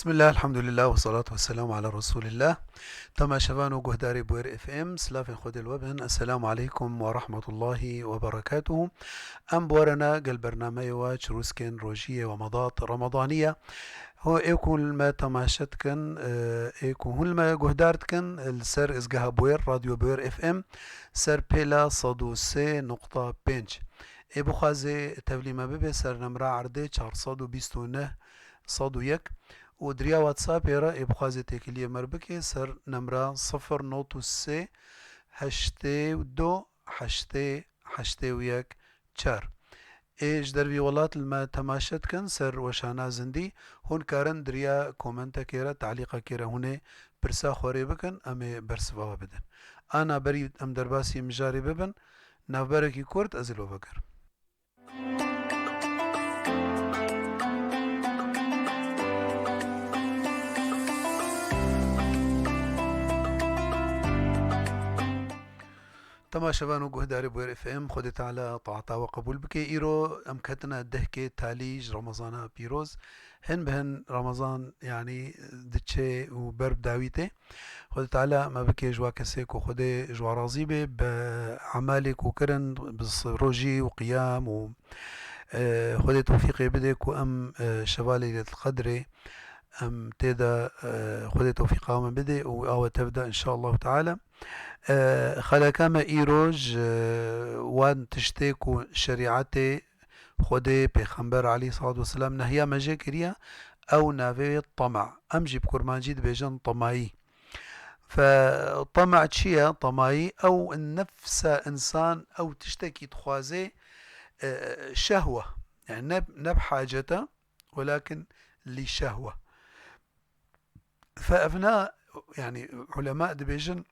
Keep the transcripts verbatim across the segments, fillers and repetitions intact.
Bismillah, elhamdülillah ve salatu ve selamu ala Resulillah. Temaşevan û guhdarê Bûyer F M, silafên Xwedê li we bin. Esselamu aleykum ve rahmetullahi ve berekatuhu. Em bi we re ne gel bernameyê we çirûskên rojiyê we medat Remadaniye. Ho ê ku li me temaşe dikin, e, ê ku hûn li me guhdar dikin, li ser izgeha Bûyer, Radyo Bûyer F M, ser pêla sed û sê nokta pênc. Ê bixwaze tevlî me bibe ser nemra erdê çar sed û bîst û neh sed û yek û diriya WhatsAppê re ê bixwaze têkiliyê me re bike ser nemra sifir not û sê heştê û du heştê heştê û yek çar. Ê ji dervî welat li me temaşe dikin ser weşana zindî, hûn karin diriya komentekê re, talîqekê re hûn ê pirsa xwe rê bikin, em ê bersiva we bidin. Ana berî em derbasî mijarê bibin, navberekî kurt ez ê li we vegerim. Temaşevan û guhdarê Bûyer F M, Xwedê Teala taeta we qebûl bike. Îro em ketine dehkê talî ji Remezana pîroz. Hin bi hin Remezan, yanî, diçe û ber bi dawî tê. Xwedê Teala me bike ji wa kesê ku Xwedê ji wa razî be, bi emelê ku kirin, bi s-, rojî û qiyam û, e, Xwedê tewfîqê bide ku em, e, şeva Leyletil Qedrê em tê de, e, Xwedê tewfîqa me bide û awe tev de, înşallahu teala. E, xeleka me îro ji wan tiştê ku şerîetê Xwedê, Pêxember aleyhissalatu vesselam nehiya me jê kiriye, ew navê wê tama. Em jî bi kurmancî dibêjin tamayî. Fe tama çi ye? Tamayî ew nefsa însan, ew tiştekî dixwaze, e, şehwe. Yani ne, ne bi hacet e, welakin lî şehwe. Fe evna, yani ulema dibêjin,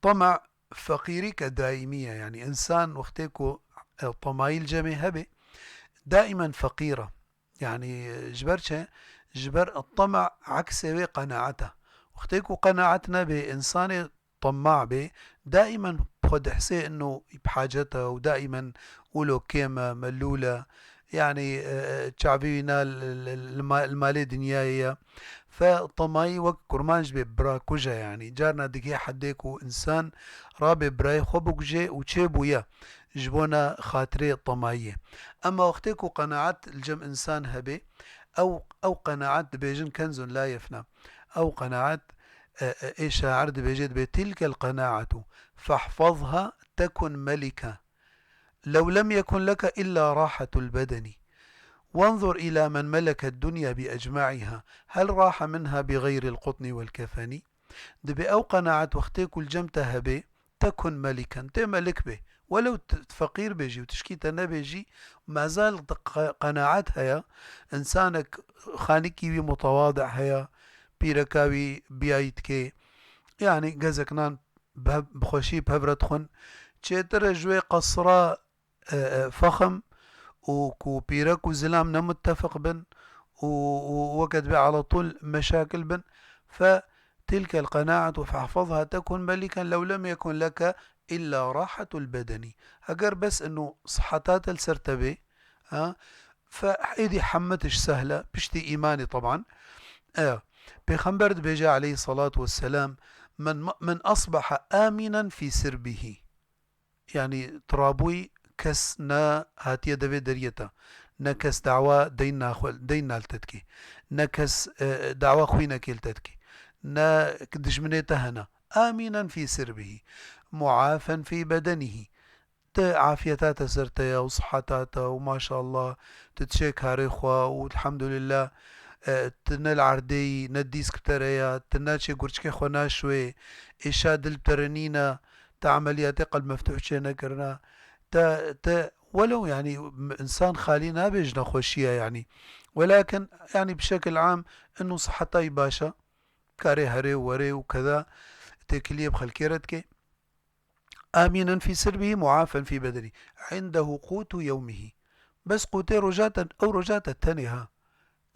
tama feqîrîke daîmî ye. Yani însan wextê ku, e, tamayî li cemê hebe, daîmen feqîr e. Yani, e, ji ber çi? Ji ber tama eksê wê qenaet e. Wextê ku qenaet nebe, însanê tama be, daîmen xwe dihsê ino bi hacet e û daîmen wilo kêm e, melûl e. Yani, e, e, çavê wî na li, li, li, li ma-, li malê dinyayê ye. Fe tamayî wek kurmanc be bira kuj e yani. Carna digihê hedê ku însan rabe birayê xwe bikuje û çêbûye ji bona xatirê tamayiyê. Ema wextê ku qenaet li cem însan hebe, ew, ew qenaet dibêjin kenzun la yefna. Ew qenaet, e, e, ê şair dibêje, dibê, "Tilkel qenaetu fehfazha tekun melika. Lew lem yekun leke illa rahatul bedeni. Wenzur ila men meleke'd dunya bi ecma'iha. Hel raha minha bi ghayril qutni vel kefeni." Dibê ew qenaet wextê ku li cem te hebe, tekun meliken, tê melik bê. Welew t-, feqîr bê jî û tişkî te nebê jî, mezal di qe-, qenaet heye, însanek xanikî wî mutewadi heye, pîreka wî biyayî dike, yani gezek nan bi hev-, bi xweşî bi hev re dixwin. Çêtir e ji wê qesra, e, e, fexm û ku pîrek û zilam ne muttefiq bin û, û weke dibê ala tûl meşakil bin. Fe tilkel qenaetu fehfazha tekun meliken lew lem yekun leke illa rahatul bedeni. Heger bes ino siheta te li ser te bê, ha, fe êdî hemî tişt sehl e, piştî îmanê teban. E, Pêxember dibêje aleyhissalatu vesselam, "Men, men asbaha aminen fî sirbihi." Yani, tirabûyî kes ne hatiye devê deriyê te. Ne kes dawa deyn naxwe-, deyn nal te dikê. Ne kes, e, dawa xwînekê li te dikê. Ne dijminê te hene. Aminen fî sirbihi. Muafen fî bedenihî. Ti afiyeta te ser te ye û siheta te û maşallah, ti diçê karê xwe û elhamdülillah, e, ti ne li erdê yî, ne dîsk bi te re ye, ti naçê gurçikê xwe naşwê, êşa dil bi te re nîne, te emeliyatê qelb meftûh çê nekirine, te, te, welew, yani, m-, însan xalî nabe ji nexweşiya, yani. Welakin, yani, bi şekil am, ino siheta wî baş e, karê herê û werê û keda têkiliyê bi xelkê re dike. Amînen fî sirbihi, muafen fî bedenî. Indehu qûtu yewmihi. Bes qûtê roja te, ew roja te tenê ha.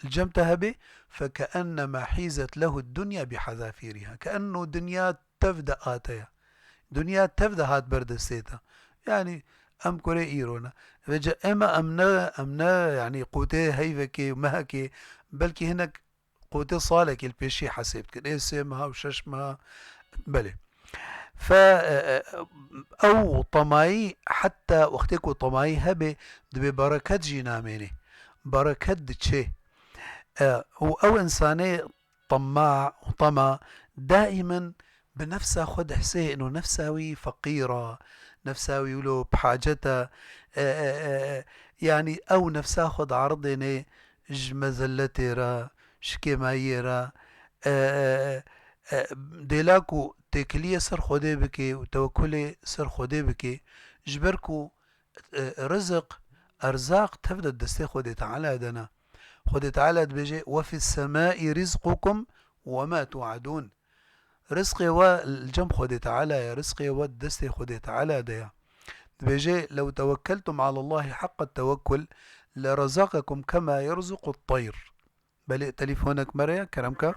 Li cem te hebe, fekeenema hîzet lehu dunya bi hazafîriha. Keenno dinya tev de a te ya. Dinya tev de hat ber destê te. Yani, em kurê îro ne. Vêca ema em ne, em ne, yani, qûtê heyvekê, mehekê, belkî hinek qotê salekê li pêşî hesêb dikin. Ê sê meha û şeş meha, belê. Fe, e, e, ew temayî, heta wextê ku temayî hebe, dibê bereket jî namênê. Bereket diçê. E, û ew insanê temma û tema daîmen bi nefsa xwe dihsê ino nefsa wî feqîr e, nefsa wî wilo bi hacet e, e, e, e, yanî ew nefsa xwe diaridênê ji mezelletê re, ji kêmayiyê re, e, e, e, dêla ku têkiliyê ser Xwedê bike û tewekkulê ser Xwedê bike, ji ber ku e, riziq, erzaq tev de destê Xwedê Teala de ne. Xwedê Teala dibêje, "Ve fis semai rizqukum ve ma tuadun." Rizqê we li cem Xwedê Teala ye, rizqê we destê Xwedê Teala de ye. Dibêje, "Lew tewekkeltum alallahi haqqa tewekkul, le razaqakum kema yerzuqu teyr." Belê, telefonek me re ye, kerem ke.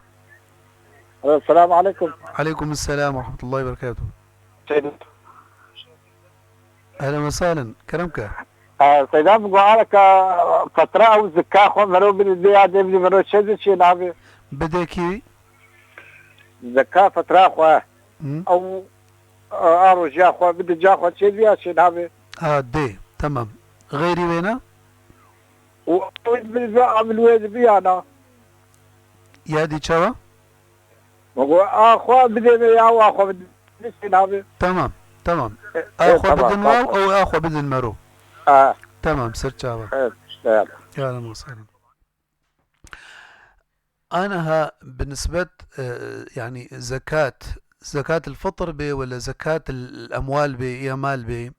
Alo, selamu aleykum. Aleykum selam ve rahmetullahi ve berekatuhu. Seyda. Ehlen ve sahlen, kerem ke. E, Seyda, min got, areka fetra ew zika xwe mero bidê ya dê bidê mero çê di çê nabê. Bidê kî? Zika fetra xwe. Hı. Ew, e, a rojiya xwe bidê ca xwe çê di ya çê nabê. A, dê, tamam. Xeyrî wê ne? Û ew bi, bi, ev li wê dibi ya na? Ya dî çawa? Ma got, a xwe bidê me ya, wa xwe bidê me, sê nabê. Tamam, tamam. E, a e, xwe tamam, bidin wa, tamam. Ew a xwe bidin mero. A. Tamam, ser çava. Evet, işte yani. Ya, ahlen ve sahlen. Aniha bi nisbet, e, yanî zekat, zekat el fitr bê wele zekat el emwal bê, ya mal bê,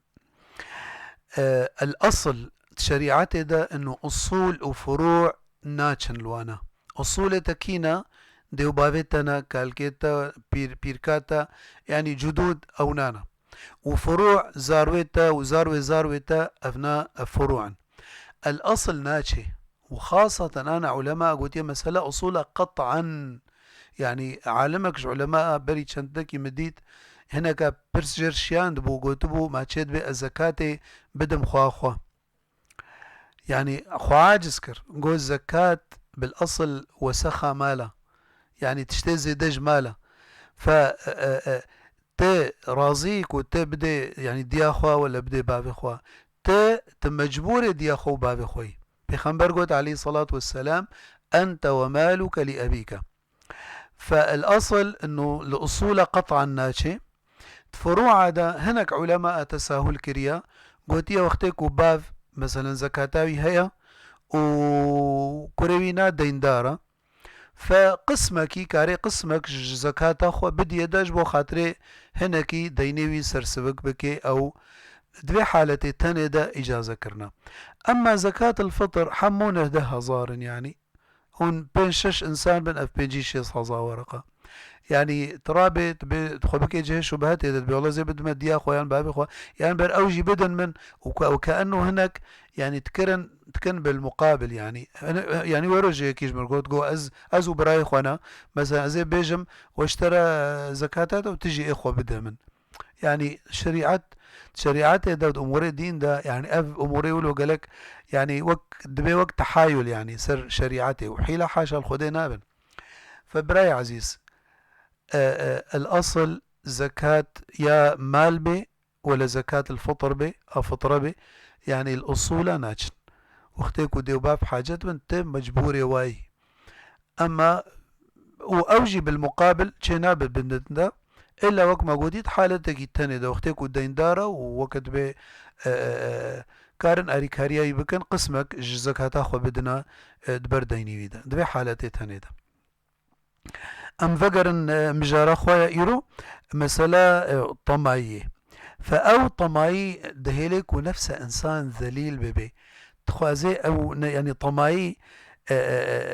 e, el asl di şerîetê de ino usul û furû naçin li wana. Usulê te kî ne, dê û bavê te ne, kalkê te, pîr, pîrka te, yanî cudûd ew nane. Û furû zarwê te û zarwê zarwê te, ev ne, ev furû in. El asl naçê. Û xaseten ana ulema gotiye mesela usula qet'an. Yanî alimek ji ulema berî çendekî min dît, hineke pirs jêr şiyandibû, gotibû, ma çê dibê ez zekatê bidim xwe xwe. Yanî xwe aciz kir. Got zekat bil asl wesexa mal e. Yanî tiştê zêde ji mal e. Fe, e, e, e, tu razî ku tu bidê, yanî diya xwe wele bidê bavê xwe. Tu, tu mecbûrê diya xwe û bavê xwe yî. Pêxember got aleyhissalatu vesselam, "Ente ve maluke li ebîke." Fe el asl ino li usûle qet'an naçê. Di furûa de hinek ulema tesahul kiriye, gotiye wextê ku bav, meselen, zekata wî heye û kurê wî ne deyndar e, fe qismekî, karê qismek ji zekata xwe bidiye de ji bo xatirê hinekî deynê wî sersivik bike, ew di vê haletê tenê de îcaze kirine. Emma zekatil fitr hemû neh deh hezar in, yanî hûn pênc şeş însan bin, ev pêncî şêst hezar wereqa. Yanî tu rabê, tu bê, tu xwe bikê cihê şubhetê de, dibê, "Wele zê bidime diya xwe yan bavê xwe, yan ber ew jî bidin min." Û ke-, û ke enno hinek, yanî dikirin, dikin bil muqabil, yanî. Hin-, yanî wero ji yekî ji min got, got, "Ez, ez û birayê xwe ne, mesela ez ê bêjim, we ji te re zekata de û tu jî ê xwe bide min." Yanî şerîet, şerîetê de, di umûrê dîn de, yanî ev umûrê wilo gelek, yanî wek, dibê wek tehayul, yanî ser şerîetê û hîla haşa li Xwedê nabin. Fe birayê ezîz, e, e, el asl zekat ya mal bê, wele zekat el fitr bê, a fitre bê, yanî el usûla naçin. Wextê ku dê û bav hacet bin, te mecbûrê wayî. Ema û ew jî bil muqabil çê nabe bindin de, illa wek me gotî, di haletekî tenê de, wextê ku deyndar e û weke dibê, e, e, e, karin arîkariya wî bikin, qismek ji zekata xwe bidina, e, di ber deynî wî de. Di vê haletê tenê de. Em vegerin, e, mijara xwe ya îro, mesela, e, temayiyê. Fe ew temayî dihêlê ku nefse însan zelîl bibe. Dixwaze ew ne, yanî temayî, e, e, e,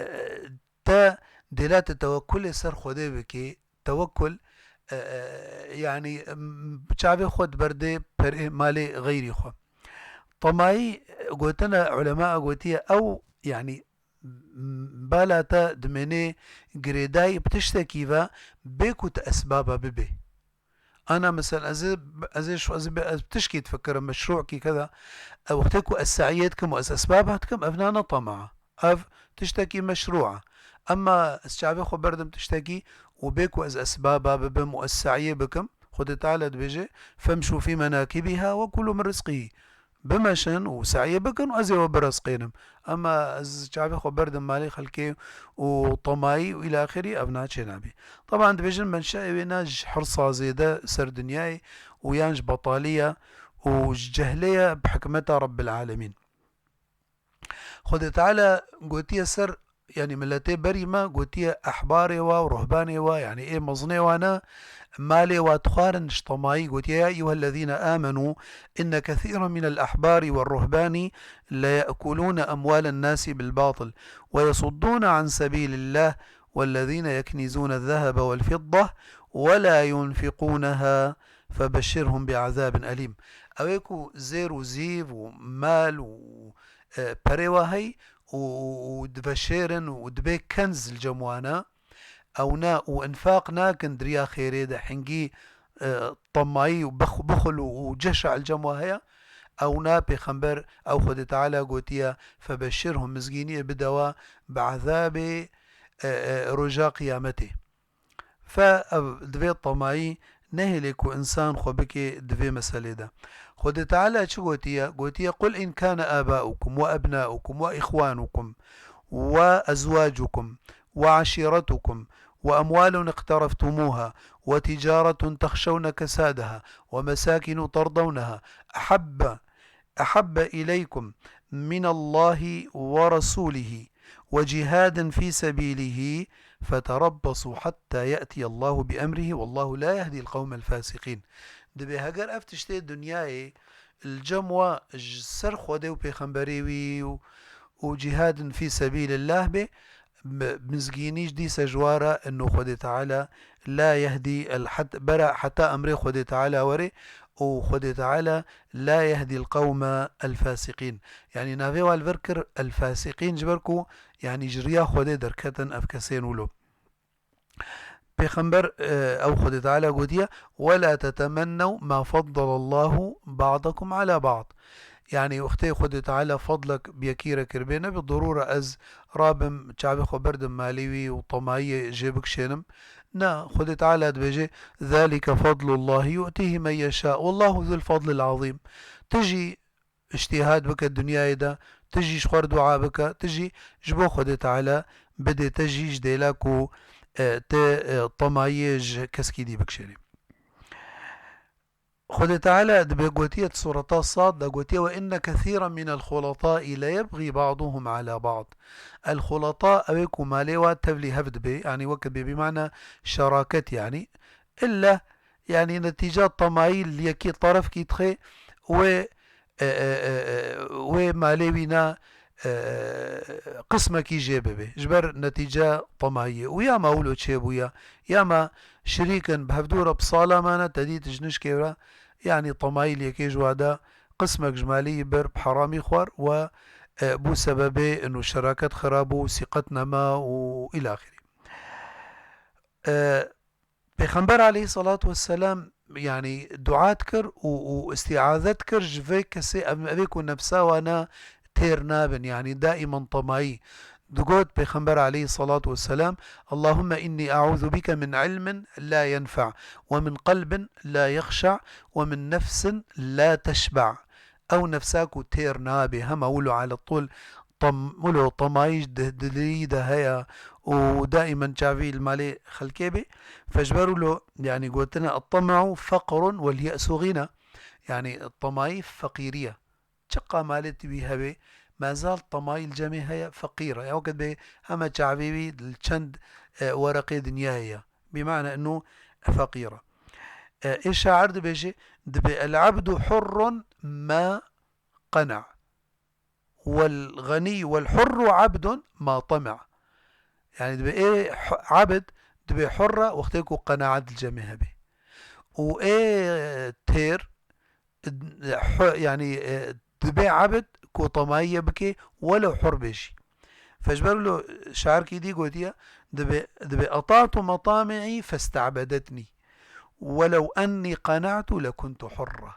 te dêla te tewekkulê ser Xwedê bikî, tewekkul, e, e, yanî, em, çavê xwe diberdê perê malê xeyrî xwe. Temayî, gotine ulema gotiye ew, yanî, m, bala te dimênê girêdayî bi tiştekî ve bê ku tu esbaba bibê. Ana, mesela, ez ê, ez ê şu, ez ê bi, ez bi tişkî difikirim, meşrûkî keda. Ew wextê ku ez se'yê dikim û ez esbaba dikim, ev nane tama. Ev tiştekî meşrû e. Emma ez çavê xwe berdim tiştekî û bê ku ez esbaba bibim û ez seyê bikim, Xwedê Teala dibêje, "Femşû fî menakibîha ve kulû min rizqî." Bimeşin û seyê bikin û ez ê we birizqênim. Emma ez çavê xwe berdim malê xelkê û temayî û îlâxirî, ev naçê nabî. Teban dibêjin menşeê wê ne ji hirsa zêde ser dinyayê û yan ji betaliya û ji cehlê ye bi hikmeta Rebbil Alemîn. Xwedê Teala gotiye ser, yanî miletê berî me, gotiye ehbarê wa û ruhbanê wa, yanî ê mezinê wa ne, malê wa dixwarin ji temayî, gotiye, "Ya eyyuhellezîne âmenû inne kesîran minel ehbari ve ruhbani leyekulûne emwalen nâsi bil batil ve yesuddûne an sebîlillah vellezîne yeknîzûne zehebe vel fiddah ve la yunfiqûneha febeşşirhum bi azabin elîm." Ew ê ku zêr û zîv û mal û, e, perê wa hey, û, û, û diveşêrin û dibê kenz li cem wan e, ew ne û infaq nakin di riya xêrê de, hingî, e, temayî û bix-, bixul û, û ceşa li cem wan heye, ew ne pêxember, ew Xwedê Teala gotiye, "Febeşşirhum", mizgîniyê bide wa, "bi ezabê, e, e, roja qiyametê." Fe ev divê temayî nehêlê ku însan xwe bike di vê meselê de. Xwedê Teala çi gotiye? Gotiye, "Qul in kâne âbâukum ve ebnâukum ve îxwânukum ve ezwâcukum ve eşîretukum ve emwâlun iqtereftumuha ve ticâretun texşewne kesâdeha ve mesâkinu terdewneha ehabbe, ehabbe ileykum minallahi ve rasûlihi ve cihadin fî sebîlihi feterebbesû hatta ye'tiyallahu bi emrihi vallahu la yehdil qewmel fasiqîn." Dibê heger ev tiştê dinyayê li cem wa ji ser Xwedê û pêxemberê wî û, û cihadin fî sebîlillah bê, bi-, mizgînî dîse ji wa re ino Xwedê Teala la yehdî el het-, bera heta emrê Xwedê Teala were û Xwedê Teala la yehdî el qewme el fasiqîn. Yanî navê wa li vir kir el fasiqîn ji ber ku yanî ji riya Xwedê derketin ev kesên wilo. Pêxember, e, ew Xwedê Teala gotiye, "Ve la tetemennew ma faddalallahu ba'dakum ala ba'd." Yanî wextê Xwedê Teala fadlek bi yekî re kiribê, ne bi derûre ez rabim çavê xwe berdim malê wî û temayiyê jê bikişênim. Na, Xwedê Teala dibêje, "Zalike fadlullahi yu'tihi men yeşâ. Wallahu zul fadlil azîm." Tu jî îctîhad bike dinyayê de, tu jî ji xwe re dua bike, tu jî ji bo Xwedê Teala bidê, te jî ji dêla ku, e, te, e, temayiyê ji keskî dî bikişênî. Xwedê Teala dibê gotiye di sureta Sad de gotiye, "Ve inne kesîran minel xuletâi leyebxî ba'duhum ala ba'd." El xuleta ew ê ku malê wa tevlî hev dibe, yanî weke bê bîmane şeraket yanî. Îlle, yanî netîca temayî li yekî terefkî dixê wê, e, e, e, e, wê malê wî ne, e, qismekî jê bibe. Ji ber netîca temayiyê. Û ya me wilo çêbûye, ya me şirîk in, bi hevdû re bi sala me ne, te dît ji nişkê re, yanî temayî li yekê ji wa de qismek ji malê yî bir bi heramî xwar we, e, bû sebebê ino şeraket xirab û sîqet nema û îlaxirî. E, Pêxember aleyhissalatu vesselam, yanî dua dikir û, û îstîaze dikir ji vê kesê, ev, evê ku nefsa wana têr nabin, yanî daimen temayî. Digot Pêxember aleyhissalatu vesselam, "Allahümme inni a'udhu bike min ilmin la yenfa ve min kalbin la yexşa ve min nefsin la teşba." Ew nefsa ku têr nabe, hema wilo ala tol tam-, wilo temayî di, di dilî de heye û daimen çavî li malê xelkê be. Fe ji ber wilo, yanî gotine, "At-tama'u feqrun vel ye'su ghina." Yanî temayî feqîrî ye. Çiqa malê tu wî hebe, mezal temayî li cemê heye, feqîr e. Ya weke bê heme çavê wî li çend, e, wereqê dinyayê ye. Bimane ino feqîr e. E, ê şair dibêje, dibê, "El-abdu hurrun ma qena." Wel ğenî wel hurru abdun ma tama. Yanî dibe ê hu-, abid dibe hurra wextê ku qenaet li cemê hebe. Û ê têr, hu-, yanî, e, dibe abid ku tamayiye bike welew hur be jî. Fe ji ber wilo şairkî dî gotiye, dibe, dibe, "Ata'tu matami'i festa'bedetni. Welew enni qena'tu lekuntu hurra."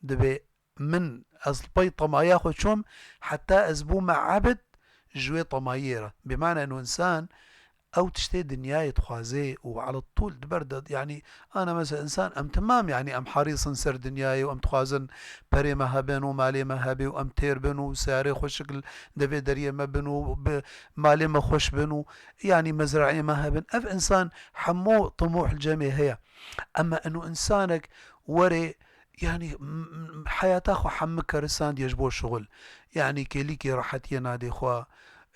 Dibe, min, ez li pey temaya xwe çûm, heta ez bûme ebid, ji wê temayiyê re. Bi mana eno însan ew tiştê dinyayê dixwaze û ala tûl di ber de, yanî, ana mesela însan em temam, yanî, em herîs in ser dinyayê û em dixwazin perê me hebin û malê me hebe û em têr bin û seyarê xweşik li devê deriyê me bin û bi malê me xweş bin û, yanî, mezraeyê me hebin. Ev însan hemû timûh li cemê heye. Ema eno însanek were, yanî, m-, m-, heyata xwe hemû keristandiye ji bo şixul. Yanî, kêlîkê rehetiyê nadê xwe,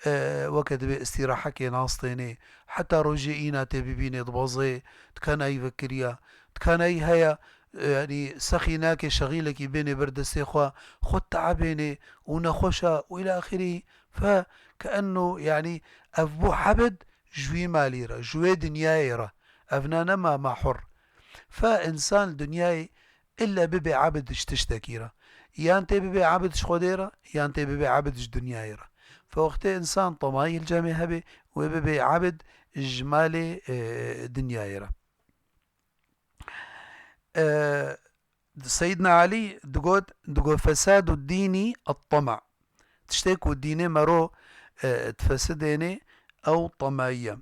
e, weke divê îstîrahekê nastênê, heta rojê îna tê bibînê dibezê, dikanayî vekiriya, dikanayî heye, e, yanî, sexî nake şexîlekî bênê ber destê xwe, xwe teebênê û nexweş e û îlâ axirî. Fe ke eno, yanî, ev bû hebid ji wî malî re, ji wê dinyayê re. Ev ne nema ma hur. Fe însan li dinyayê îlle bibe ebid ji tiştekî re. Yan tê bibe ebid ji Xwedê re, yan tê bibe ebid ji dinyayê re. Fe wextê însan temayî li cemê hebe, wê bibe ebid ji malê, e, dinyayê re. E, Seyyidna Elî digot, digot, "Fesadu dînî et-tama." Tiştê ku dînê mero, e, difesidênê, ew temayî ye.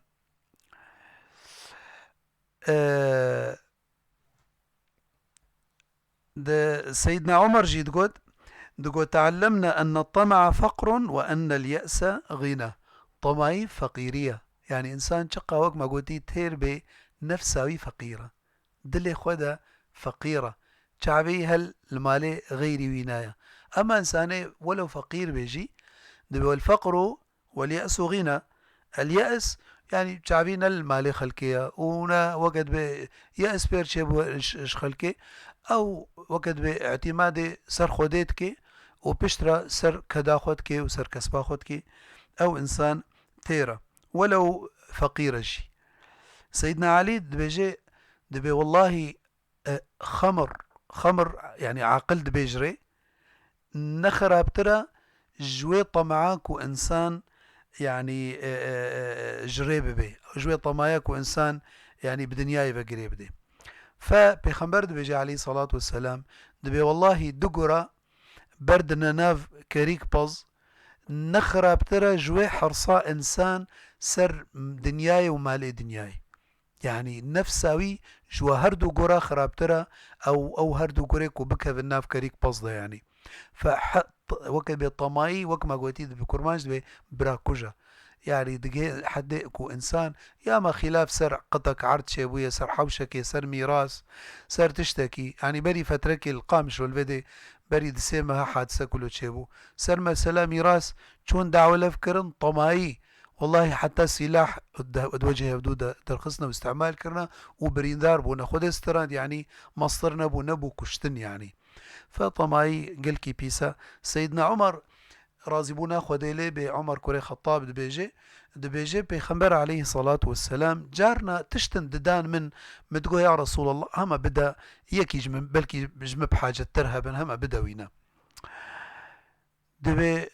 E, Di Seyyidna Omer jî digot, digot, "Teallemna enne tama'a feqrun ve ennel ye'se ğina." Temayî feqîrî ye. Yanî însan çiqa wek me gotî têr bê, nefsa wî feqîr e. Dilê xwe de feqîr e. Çavê wî hel li malê xeyrî wî naye. Ema însanê welew feqîr bê jî, dibe, "Wel feqru wel ye'su ğina." El ye's, yanî çavî ne li malê xelkê ye û ne weke dibe ye's pêr çêbû ji, ji xelkê. Ew weke dibe îtîmadê ser Xwedê dike û piştre ser keda xwe dike û ser kesba xwe dike. Ew însan têr e. Welew feqîr e jî. Seyyidna Elî dibêje, dibe, "Wellahî, e, xemr, xemr, yanî aqil dibê ji rê, ne xirabtir e ji wê temaya ku însan, yanî, e, e, e, ji rê bibe, ji wê temaya ku însan, yanî, bi dinyayê ve girê bide." Fe Pêxember dibêje aleyhissalatu vesselam, dibe, "Wellahî du gura berdine nav kerîk pez, ne xirabtir e ji wê hersa însan ser dinyayê û malê dinyayê." Yanî nefsa wî ji we her du gura xirabtir e, ew, ew her du gurê ku bikevin nav kerîk pez de, yanî. Fe he-, t-, weke bê temayî, wek me gotî, dibe kurmanc, dibe bira kuj e. Yanî digê hedê ku însan ya me xîlaf ser qitek erd çêbûye, ser hewşekê, ser mîras, ser tiştekî. Yanî berî fetrekê li Qamişlo li vê dê berî di sê meha hadise ku lo çêbû. Ser mesela mîras çûn dawelev kirin, temayî. Wellahî heta sîlah di, di wecihê hevdû de derxistine û îstîmal kirine û birîndar bûne. Xwedê stirand, yanî mestir nebû, nebû kuştin, yanî. Fe temayî gelkî pîs e. Seyyidna Omer, razîbûna Xwedê lê bê, Omer kurê Xettab dibêje, dibêje, Pêxember aleyhissalatu vesselam carna tiştin didan min, min digo, "Ya Resulallah, hema bide yekî ji min, belkî ji min bi hacettir hebin, hema bide wîne." Divê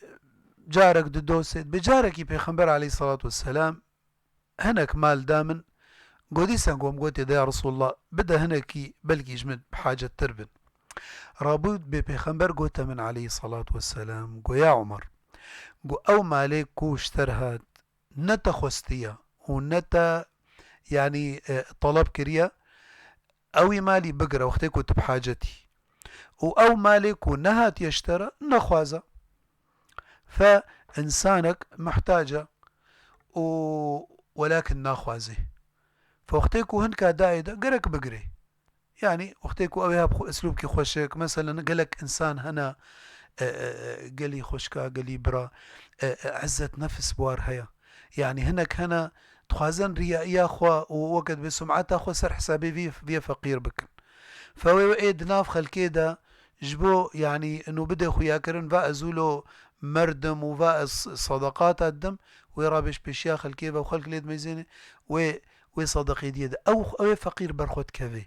carek, di do sê, bi carekî Pêxember aleyhissalatu vesselam hinek mal da min. Go dîsan ku em gotê de, "Ya Resulallah, bide hinekî, belkî ji min bi hacettir bin." Rabû bê Pêxember gote min aleyhissalatu vesselam, go, "Ya Omer, go ew malê ku ji te re hat, ne te xwestiye û ne te, yanî, e, teleb kiriye, ewî malî bigire wextê ku tu bi hacetî. Û ew malê ku nehatiye ji te re, nexwaze." Fe însanek muhtac e û welakin naxwaze. Fe wextê ku hinka dayê de, gerek bigirê. Yanî wextê ku ew ê hebe xwe, eslûbkî xweşik, meselen gelek însan hene, e, e, e, gelî xweşka, gelî bira, e, e, izzet nefs bi war heye. Yanî hinek hene dixwazin riyaiya xwe û weke dibê sumeta xwe ser hesabê vî, vî feqîr bikin. Fe wê ê di nav xelkê de ji bo, yanî, ino bidê xuyakirin, va ez wilo merdim û va ez sedeqata didim, wê rabêj pêşiya xelkê ve û xelk lê dimeyzêne, wê, wê sedeqê diyê de. Ew, ew ê feqîr ber xwe dikeve.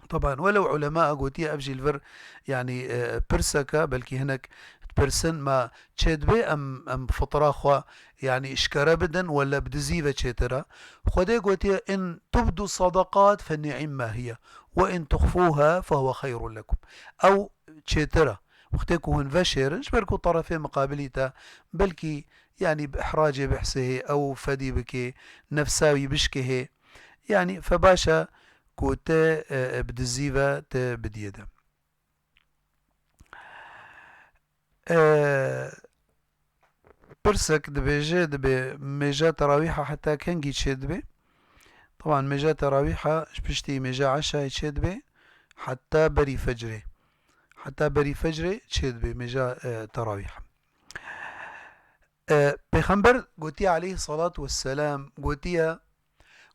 Teban, welew ulema gotiye ev jî li vir, yanî, e, pirsek e, belkî hinek dipirsin, ma çêdibe em, em fitra xwe, yanî, eşkere bidin, wele bi dizî ve çêtir e. Xwedê gotiye, "In tubdu sadaqat fe ni'imma hiye, ve in tuxfuha fe huve xeyrun lekum." Ew çêtir e. Wextê ku hûn veşêrin, ji ber ku terefê miqabilî te belkî, yanî bi ihracê bihsê hê, ew fedî bikê, nefsa wî bişkihê. Yanî fe baş e ku te, e, e, bi dizî ve te bidiyê de. E, Pirsek dibêje, dibê mêja terawîha heta kengî çêdibe? Teban mêja terawîha ji piştî mêja eşayê çêdibe heta berî fecrê. Heta berî fecrê çêdibe mêja, e, terawîha. E, Pêxember gotiye aleyhissalatu vesselam, gotiye,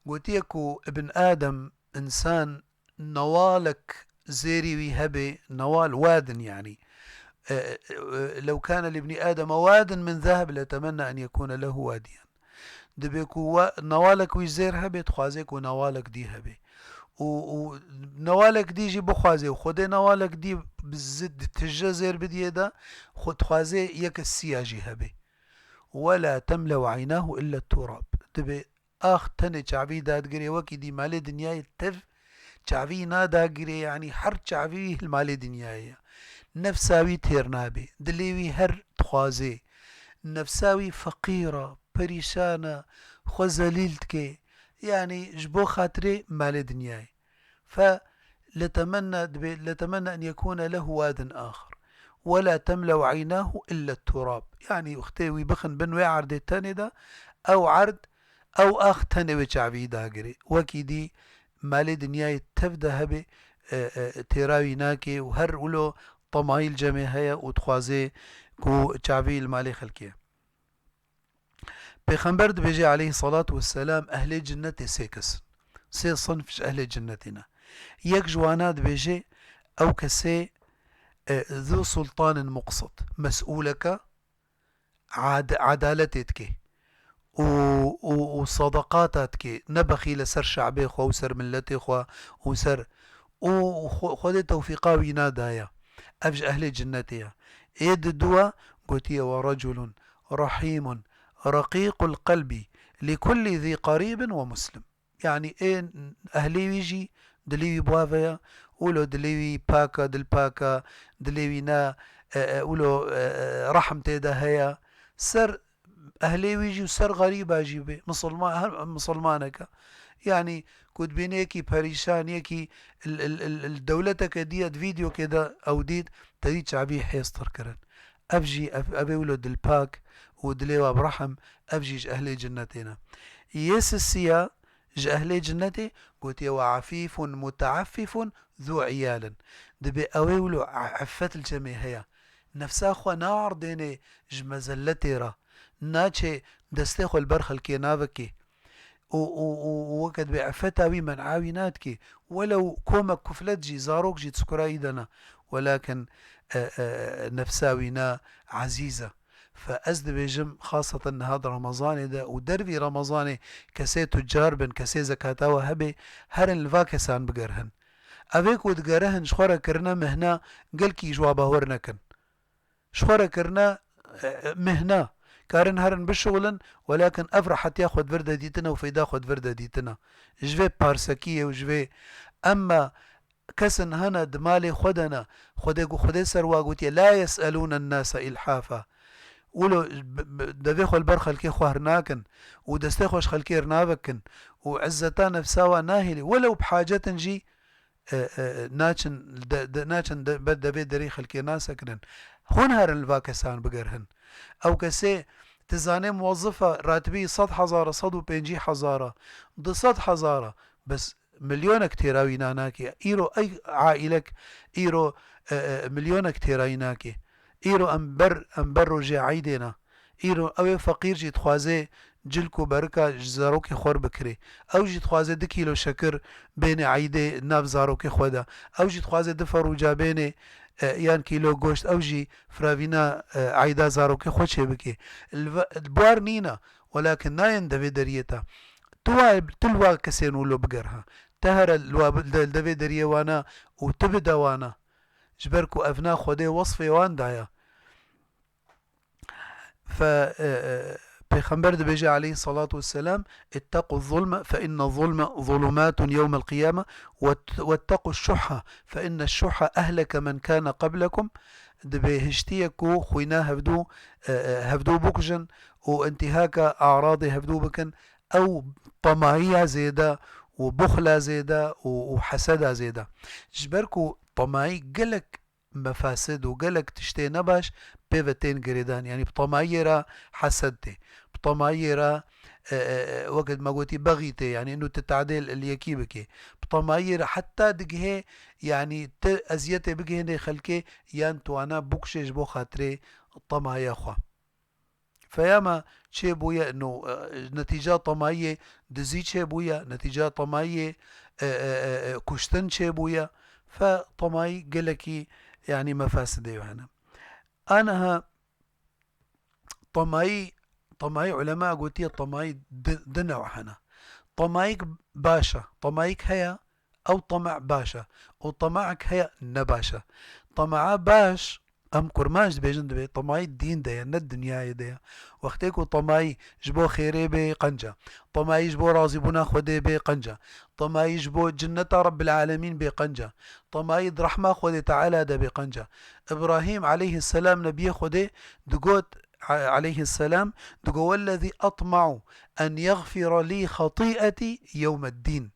gotiye ku Ibn Adem, însan, newalek zêrî wî hebe, newal, wadin yanî. E, e, e, "Lew kane li ibnî Ademe wadin min zeheb letemenna en yekûne lehu wadiyen." Dibê ku wa-, newalek wî zêr hebe, dixwaze ku newalek dî hebe. Û, û newalek dî jî bixwaze û Xwedê newalek dî bi zid tije zêr bidiyê de, xwe dixwaze yeke siya jî hebe. "Wela temle'u eynahu illa turab." Dibê ax tenê çavî dadigirê, wekî dî malê dinyayê tev çavî nadagirê, yanî her çavî wî hil malê dinyayê ye. Nefsa wî têr nabê, dilê wî her dixwazê. Nefsa wî feqîr e, perîşan e, xwe zelîl dike. Yanî ji bo xatirê malê dinyayê. Fe letemenna, dibê, "Letemenna en yekûne lehu wadin axir. Wela temle'u eynahu illa turab." Yanî wextê wî bixin bin wê erdê tenê de, ew erd, ew ax tenê wê çavî dagirê. Wekî dî malê dinyayê tev de hebe, e, e, têra wî nake û her wilo temayî li cemê heye û dixwaze ku çavî li malê xelkê ye. Pêxember dibêje aleyhissalatu vesselam, ehlê cinnetê sê kes in. Sê sinf ji ehlê cinnetê ne. Yek ji wana dibêje, ew kesê, e, zu sultanin muqsit, mesûleke ad-, edaletê dike û, û, û sadaqata dike, ne bexîl e ser şe'bê xwe û ser miletê xwe û ser, û xwe-, Xwedê tewfîqa wî nadaye. Ev ji ehlê cinnetê ye. Ê di dua gotiye, "Ve reculun rahîmun reqîqul qelbî li kullî zî qerîbin ve muslim." Yanî ê ehlê wî jî dilê wî bave ye, wilo dilê wî pak e, dilpak e, dilê wî ne, e, e, wilo, e, e, rehm tê de heye. Ser ehlê wî jî û ser xerîba jî bê, misilman, her misilmanek e. Yanî ku dibîne yekî perîşan, yekî li, li, li, li dewleteke dî ye, di vîdeokê de ew dît, te dî çavî hêstir kirin. Ev jî, ev, ev ê wilo dilpak û dilê wa bi rehm, ev jî ji ehlê cinnetê ne. Yê sisiya ji ehlê cinnetê gotiye, "Ve afîfun muteaffifun zu iyalin." Dibê ew ê wilo e-, effet li cemê heye. Nefsa xwe naardêne ji mezelletê re. Naçe destê xwe li ber xelkê navekê. Û, û, û, û weke dibê effeta wî men'a wî nadikê. Welew komek kuflet jî, zarok jî di sukura wî de ne. Welakin, e, e, nefsa wî ne ezîz e. Fe ez dibêjim, xaseten niha di Remezanê de û dervî Remezanê kesê tucar bin, kesê zekata we hebe, herin li va kesan bigerihin. Evê ku digerihin ji xwe re kirine mihna, gelkî ji wa bawer nekin. Ji xwe re kirine, e, e, mihna. Karin herin bişuxulin, welakin ev rehetiya xwe di vir de dîtine û feyda xwe di vir de dîtine. Ji vê parsekiyê û ji vê, emma kesin hene di malê xwe de ne. Xwedê ku Xwedê ser wa gotiye, "La yes'elûne nase ilhafa." Wilo bi, bi, devê xwe li ber xelkê xwe hir nakin û destê xwe ji xelkê hir navekin û izzeta nefsa wa nahêlî. Welew bi hacetin jî, e, e, naçin de, de, naçin de, ber devê derê xelkê nasekinin. Hûn herin li va kesan bigerihin. Ew kesê, tu zanê, muwezzifa ratibî sed hezar e, sed û pêncî hezar e, du sed hezar e, bes milyonek têra wî na nake. Îro ey aîlek, îro, e, e, milyonek têra wî nake. Îro em ber, em ber rojê eydê ne. Îro ew ê feqîr jî dixwaze cilk û berika ji zarokê xwe re bikirê. Ew jî dixwaze du kîlo şekir bêne eydê nav zarokê xwe de. Ew jî dixwaze du ferûca bêne, e, yan kîlo goşt, ew jî firavîna, e, eyda zarokê xwe çêbike. Li ve-, li bar nîne, welakin nayên devê deriyê te. Tu wa, tu li wa kesên wilo biger ha. Te here li wa bi-, de-, devê deriyê wana û tu bide wana. Ji ber ku evna Xwedê wesfê wan daye. Fe, e, e, Pêxember dibêje aleyhissalatu vesselam, "Ittaqu zulme fe inne zulme zulumatun yewmel qiyame, wet-, wettaqu şuhha fe inne şuhha ehleke men kane qablekum." dibê hiştiyê ku xwîna hevdû, e, e, hevdû bikujin û intîhaka aradê hevdû bikin, ew temayiya zêde û buxla zêde û, û heseda zêde. Ji ber ku temayî gelek mefasid û gelek tiştê nebaş pê ve tên girêdan. Yanî bi temayiyê re hesed tê. Bi temayiyê re, e, e, e, weke me gotî bexî tê. Yanî inu tu tadê li yekî bikê. Bi temayiyê re heta digihê, yanî tu eziyetê bigihênê xelkê yan tu wana bikuşê ji bo xatirê temaya xwe. Feyama çêbûye, no, e, netîca temayiyê dizî çêbûye, netîca temayiyê, e, e, e, e, kuştin çêbûye. Fe temayî gelekî, yanî mefasidê hene. Aniha temayî, temayî ulema gotiye temayî di, di new hene. Temayîk baş e, temayîk heye, ew teme baş e û temehek heye ne baş e. Temeha baş, em kurmanc dibêjin, dibê temayî dîn de ye, ne dinyayê de ye. Wextê ku temayî ji bo xêrê bê, qenc e. Temayî ji bo razîbûna Xwedê bê, qenc e. Temayî ji bo cinneta Rebbil Alemîn bê, qenc e. Temayî di rehma Xwedê Teala de bê, qenc e. Îbrahîm aleyhisselam, nebiyê Xwedê, digot, a-, aleyhisselam, digot, "Wellezî etma'u en yexfira lî xetî'etî yewmeddîn."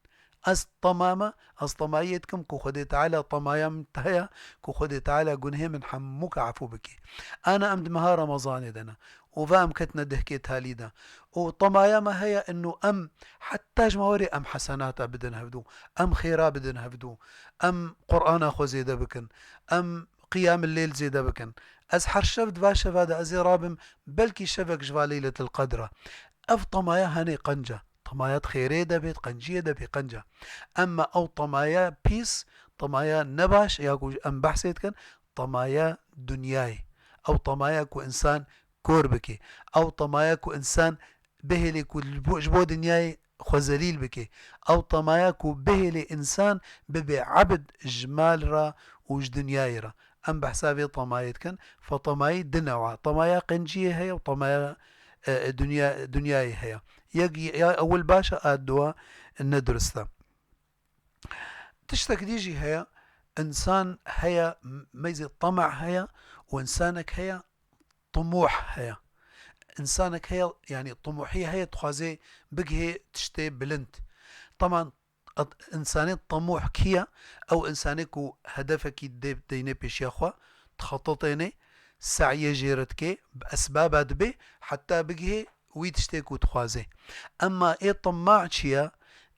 Ez temama, ez temayiyê dikim ku Xwedê Teala temaya min heye, ku Xwedê Teala gunehê min hemûka efû bike. Ana em di meha Remezanê de ne. Û va em ketine dehkê talî de. Û temaya me heye inu em heta ji me werê em hesenata bidin hevdû. Em xêra bidin hevdû. Em Qur'ana xwe zêde bikin. Em qiyamil leyl zêde bikin. Ez her şev di va şeva de ez ê rabim, belkî şevek ji va Leyletil Qedr e. Ev temaya henê qenc e. Temaya di xêrê de bê, di qenciyê de bê, qenc e. Emma ew temaya pîs, temaya nebaş, ya ku em behsê dikin, temaya dinyayê. Ew temaya ku insan kor bike. Ew temaya ku insan bihêlê ku ji bo, ji bo dinyayê xwe zelîl bike. Ew temaya ku bihêlê insan bibe ebd ji mal re û ji dinyayê re. Em behsa vê temayê dikin. Fe temayî di newa. Temaya qenciyê heye û temaya, e, e, dinya-, dinyayê heye. Yek ya ewil baş e, a duwa ne durist e. Tiştek dî jî heye, însan heye, meyzê teme heye û însanek heye, timûh heye. Însanek heye, yanî timûhî heye, dixwaze bigihê tiştê bilind. Teman, însanê timûh kî ye? Ew însanê ku hedefekî dê-, deyne pêşiya xwe, dixetetêne, seyê jê re dike, bi esbaba dibe, heta bigihê wî tiştê ku dixwaze. Emma ê temaî çi ye?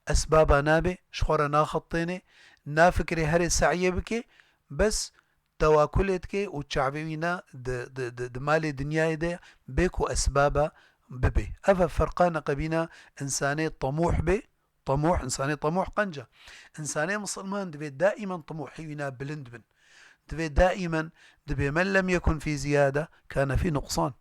Esbaba nabe, ji xwe re naxetêne, nafikirê herê seyê bike, bes tewakulê dike û çavê wî ne di, di, di, di malê dinyayê de bê ku esbaba bibe. Ev e ferqa neqebîna însanê temûh bê, temûh, însanê temûh qenc e. Însanê misilman divê daîman temûhî wî ne bilind bin. Divê daîman, dibê men lem yekun fî ziyade, kane fî nuqsan.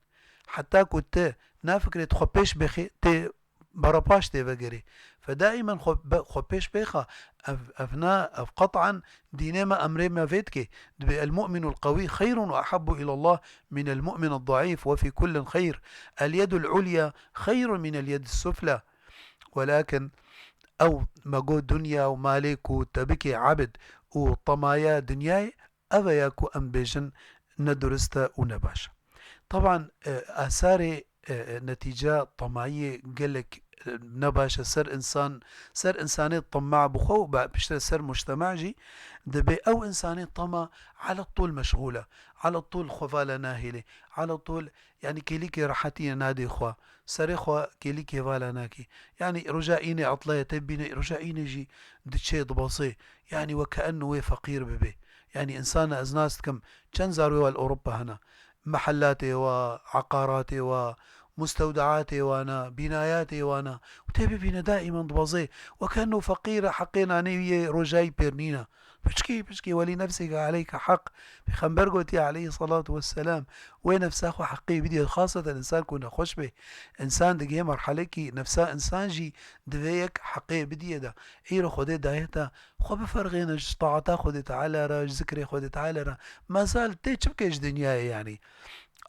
Heta ku tu nafikirê tu xwe pêş bêxî, tê berepaş tê vegerî. Fe daîmen xwe be-, xwe pêş bêxa. Ev, ev na, ev qet'an dînê me emrê me vê dike. Dibê el mu'minul qewî xeyrun ve ahabbu ilallah min el mu'min el daîf ve fî kullin xeyr. El yedul ulya xeyrun min el yedis sufla. Welakin ew me got dinya û malê ku te bike ebd û temaya dinyayê, ev e ya ku em bêjin ne durist e û ne baş e. Teban, e, asarê, e, e, netîca temayiyê gelek, e, ne baş e ser însan, ser însanê tema bi xwe û ba-, piştre ser mujtema jî, dibê ew însanê tema ala tol meşxûl e, ala tol xwe vala nahêlê, ala tol, yanî kêlîkê rehetiyê nadê xwe, serê xwe kêlîkê vala nakê. Yanî roja înê etleye te bîne, roja înê jî diçê dibasê. Yanî weke enno wê feqîr bibe. Yanî însana ez nas dikim, çend zarokê wa li Ewropa hene. Mehellatê wa, eqaratê wa, mustewdeatê wa ne, bînayatê wa ne. Û tê bibîne daîman dibazê. Weke enno feqîr e, heqê nanê wî yê rojayî pêr nîne. Piçkî, piçkî, welî nefseke aleyke heq. Pêxember gotiye aleyhisselatu vesselam, wê nefsa xwe heqê bidîye, xaseten însan ku nexweş bê. Însan digihê merhelekî nefsa însan jî divê yek heqê bidîye de. Îro Xwedê daye te, xwe biferqêne ji taata Xwedê Teala re, ji zikrê Xwedê Teala re. Mezal tê çi bike ji dinyayê yanî?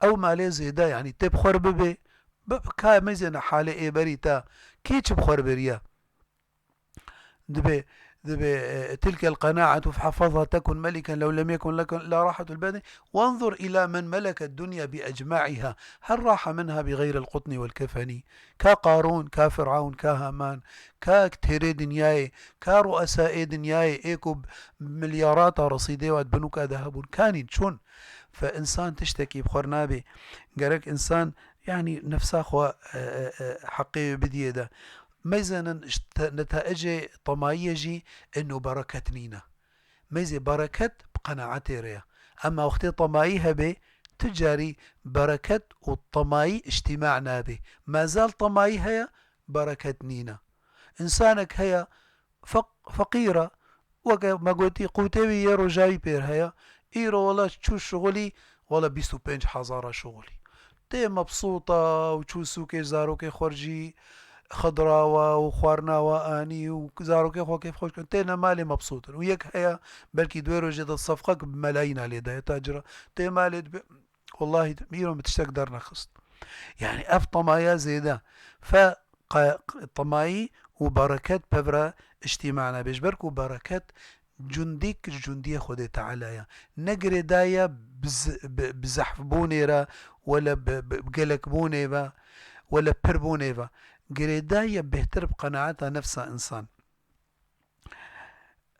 Ew malê zêde yanî tê bi xwe re bibe, bi, ka meyzêne halê ê berî te, kê çi bi xwe re beriye? Dibê, دبي، آه، تلك القناعة فاحفظها تكن ملكا لو لم يكن لك إلا راحة البدن، وانظر إلى من ملك الدنيا بأجمعها هل راح منها بغير القطن والكفن؟ Ka Qarûn, ka Firavûn, ka Haman, ka têrê dinyayê, ka ruesaê dinyayê ê ku bi milyarata resîdê wa di binûka de hebûn, kanîn çûn. Fe însan tiştekî bi xwe nabê. Gerek însan, yanî, nefsa xwe, e, e, e, heqê wê bidiyê de. Meyzênin ji te-, netaicê temayiyê jî êno bereket nîne. Meyzê bereket bi qenaetê re ye. Ema wextê temayî hebe, tu carî bereket û temayî îctîma nabê. Mazal temayî heye, bereket nîne. Însanek heye, feq-, feqîr e, weke me gotî, qûtê wî yê rojavî pêr heye, îro wela çû şixulî, wela bîst û pênc hezar e şixulî. Tê mebsût e û çû sûkê zarokê xwe jî xidra we û xwarina we anî û zarokê xwe kêf xweş kirin. Têne malê mebsût in. Û yek heye, belkî di wê rojê de sefqek bi melayîna lê daye tacira. Tê malê dibe, wellahî îro min tiştek dernexist. Yanî ev temaya zêde. Fe qe-, qe-, temayî û bereket pevra îctîma nabê. Ji ber ku bereket cundîk ji cundiyê Xwedê Teala ye. Ne girêdayî ye bi z-, bi, bi zehfbûnê re, wele bi, bi, bi gelekbûnê ve, wele pirbûnê ve. Girêdayî ye bêhtir bi qenaeta nefsa însan.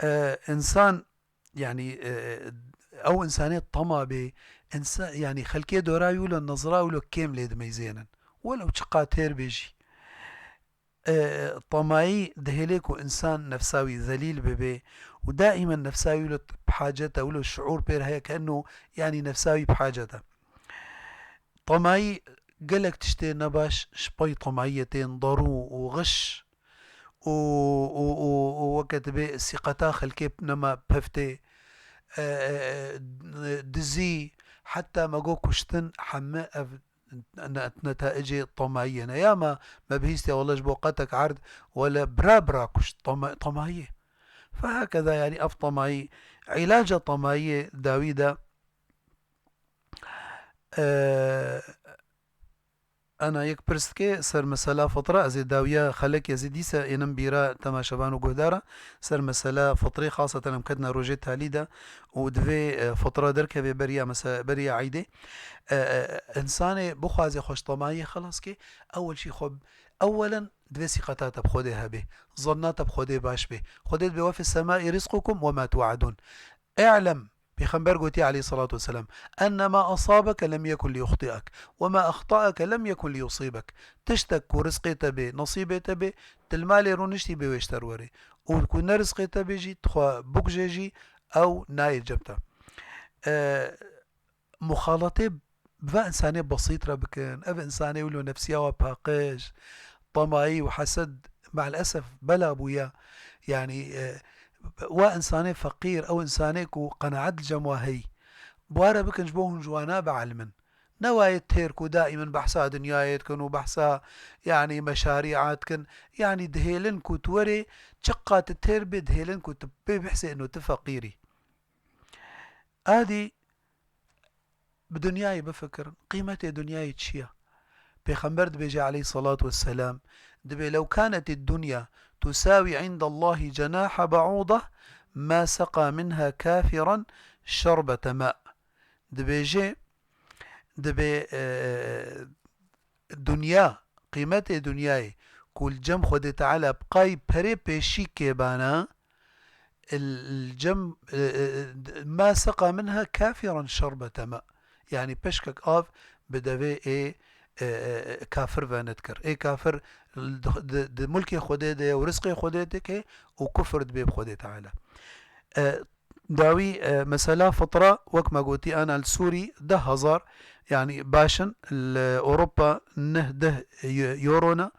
E, însan, yanî, e, ew însanê tama bê, însa-, yanî xelkê dora wî wilo nezra wilo kêm lê dimeyzênin. Welew çiqa têr bê jî. E, temayî dihêlê ku însan nefsa wî zelîl bibe û daîmen nefsa wî wilo bi hacet e, wilo şiûr pêr heye ke eno, yanî nefsa wî bi hacet e. Temayî gelek tiştê nebaş ji pey temayiyê tên, darû û xiş û, û, û, û weke dibê sîqeta xelkê nema pev tê, e, e, e, dizî, heta me got kuştin, heme ev ne-, netaicê temayiyê ne. Ya me, me bihîstiye wele ji bo qetek erd, wele bira bira kuşt, tama-, temayiyê. Fehekeda, yanî ev temayî, îlaca temayiyê dawî de, e, Ana yek pirs dike ser mesela fitra, ez ê dawiya xelekê ez ê dîsa ênim bîra temaşevan û guhdara, ser mesela fitrê, xaseten em ketine rojê talî de û divê, e, fitra derkeve beriya mese-, beriya eydê. E, e, însanê bixwaze xweştemayiyê xelas ke, ewel jî xwe, ewelen divê sîqeta te bi Xwedê hebe, zanna te bi Xwedê baş be. Xwedê dibê, "Ve fis semai rizqukum ve ma tuadun." E'lem, Pêxember gotiye aleyhissalatu vesselam, "Enne ma asabeke lem yekun li yuxti'ek, ve ma axta'eke lem yekun li yusibek." Tiştek ku rizqê te bê, nesîbê te bê, tu li malê rûniştî bê wê ji te re were. Û ku ne rizqê te bê jî, tu xwe bikujê jî, ew nayê cem te. E, muxaletê bi va însanê besît re bikin, ev însanê wilo nefsiya we paqij, temayî û hesed, me'l esef bela bûye. Yanî, e, wa însanê feqîr, ew însanê ku qenaet li cem wa heyî, bi wa re bikin ji bo hûn ji wana bielimin. Ne wayê têr ku daîmen behsa dinyayê dikin û behsa, yanî, meşarî'a dikin. Yanî dihêlin ku tu werê, çiqa tu têr bê, dihêlin ku tu pê bihsê ino tu feqîrî. Adî bi dinyayê bifikirin. Qîmetê dinyayê çi ye? Pêxember dibêje aleyhissalatu vesselam, dibê, "Lew kanetid dunya tusawi indallahi cenaha ba'ûdah, ma seqa minha kafiran şerbete ma." Dibêje, dibê, e, dinya, qîmetê dinyayê ku li cem Xwedê Teala bi qay perê pêşî kêbana, li cem, e, e, ma seqa minha kafiran şerbete ma. Yanî peşkek av bi devê ê, e, e, kafir ve nedikir. Ê kafir di, di, di mulkê Xwedê de ye û rizqê Xwedê dike û kufir dibe bi Xwedê Teala. E, Dawî, e, mesela fitra, wek me gotî, ana li Sûrî deh hezar, yanî baş in, li Ewropa neh deh euro ne,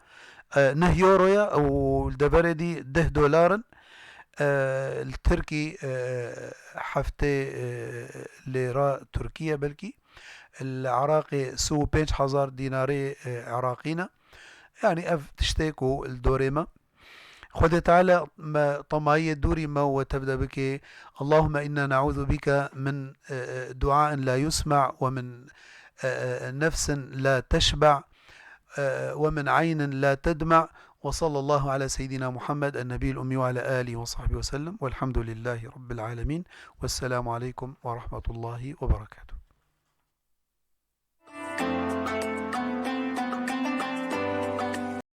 e, neh euro ye û li deverê dî deh dolar in. E, li Tirkî, e, heftê, e, lêra Tirkî ye belkî. Li Iraqê sî û pênc hezar dînarê, e, Iraqî ne. Yanî ev tiştê ku li dorê me. Xwedê Teala me temayiyê dûrî me û we tevde bike. Allahümme inna ne'ûzu bike min, e, e, duain la yusma ve min, e, e, nefsin la teşba, e, ve min eynin la tedma وصلى الله على سيدنا محمد النبي الأمي وعلى آله وصحبه وسلم، والحمد لله رب العالمين، والسلام عليكم ورحمة الله وبركاته.